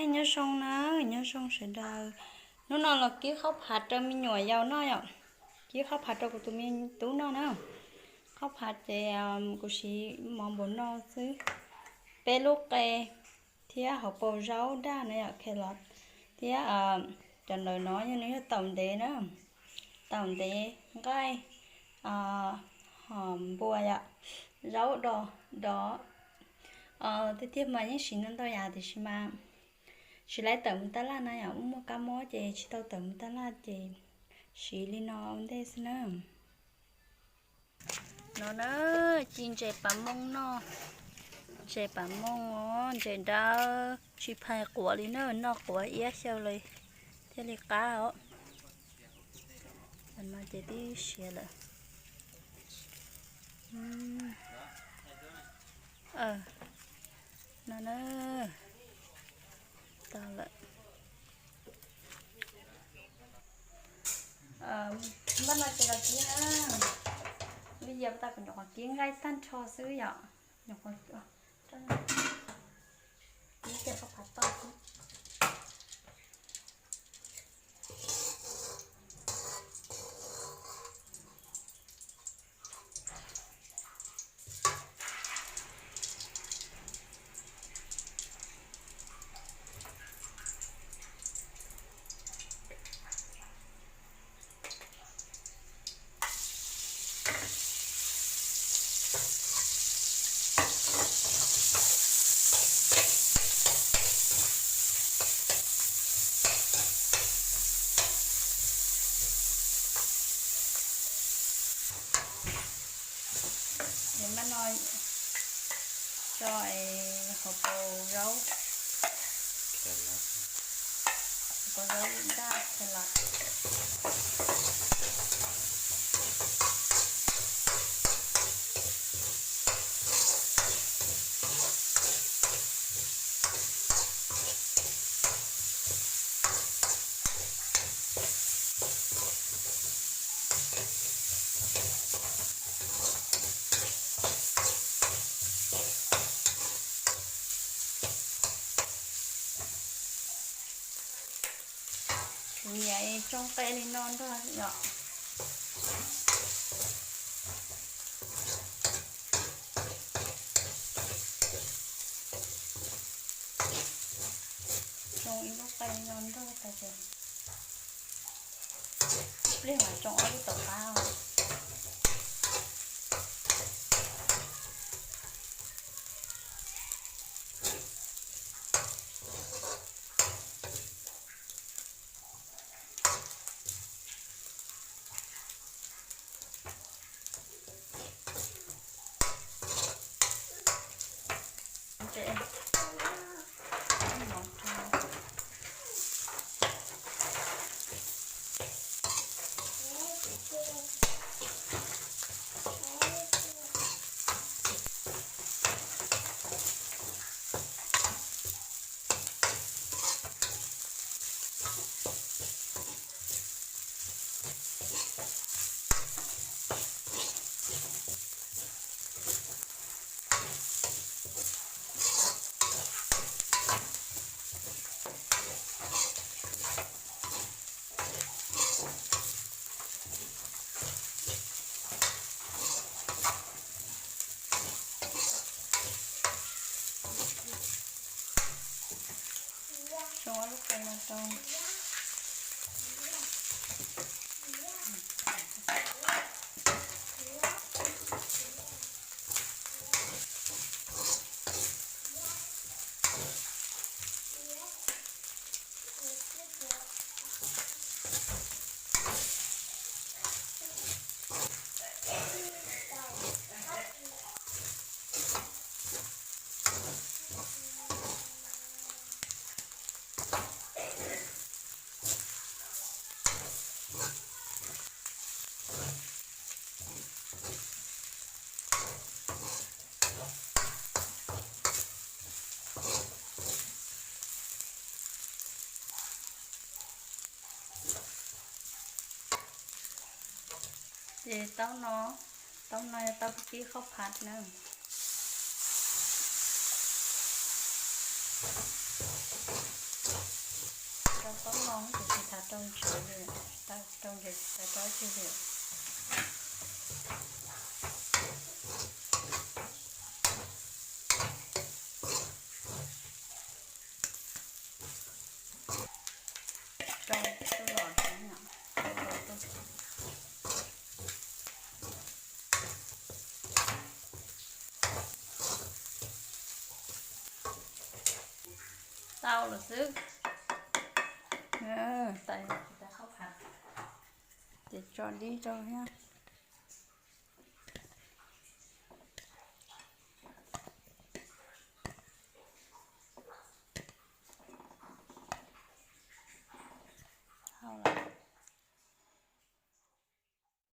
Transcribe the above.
Nyob zoo na, nyob zoo sawv daws. Hnub no los kib khaub phav rau me nyuam yaus noj yom. Kib khaub phav rau kuv tus me tub noj na. Khaub phav ces kuv siv mov npaum no xwb. Peb lub qe thiab hauv paus zaub daj na yom, carrot, thiab cov ntawm no yog nws yog taum ntev na. Taum ntev, nqaij, hom npua yom, zaub do, do. Tiag tiag mas yeej siv ntau ntau yam tiam sis mas tsis laib tawm mus tab laj na yom, muaj kab mob ces tsis tau tawm mus tab laj ces siv li no ua ntej xwb na. No na, ci ntses pas mooj noj. Ntses pas mooj os, ntses dawb tsis phais quav li na, noj quav iab xyaw li thiaj li qab os. Cov no ces twb siav lawm. No na, tau lawm. Npaj no ces los kib na. Li yam tas kuv nyuam qhuav kib nqaij tag nrho xwb yom. Nyuam qhuav kib ces qhov phav toj xwb. Npaj no tso hauv paus zaub, hauv paus zaub daj, carrot. Kuv nyiam tsoo qe li no nrog yom. Tsoo ib lub qe li no nrog tas ces ib pliag mam tsoo ob lub tom qab. Tsoo ob lub qe no rau. Ces taub no, taub no yog taub kib khaub phav na. Ces tsis tas rau ntsev li, tas rau ntsev tsis tas rau ib tsi li. Rau tub los rau, tau lawm xwb. Ces tso dib rau thiab.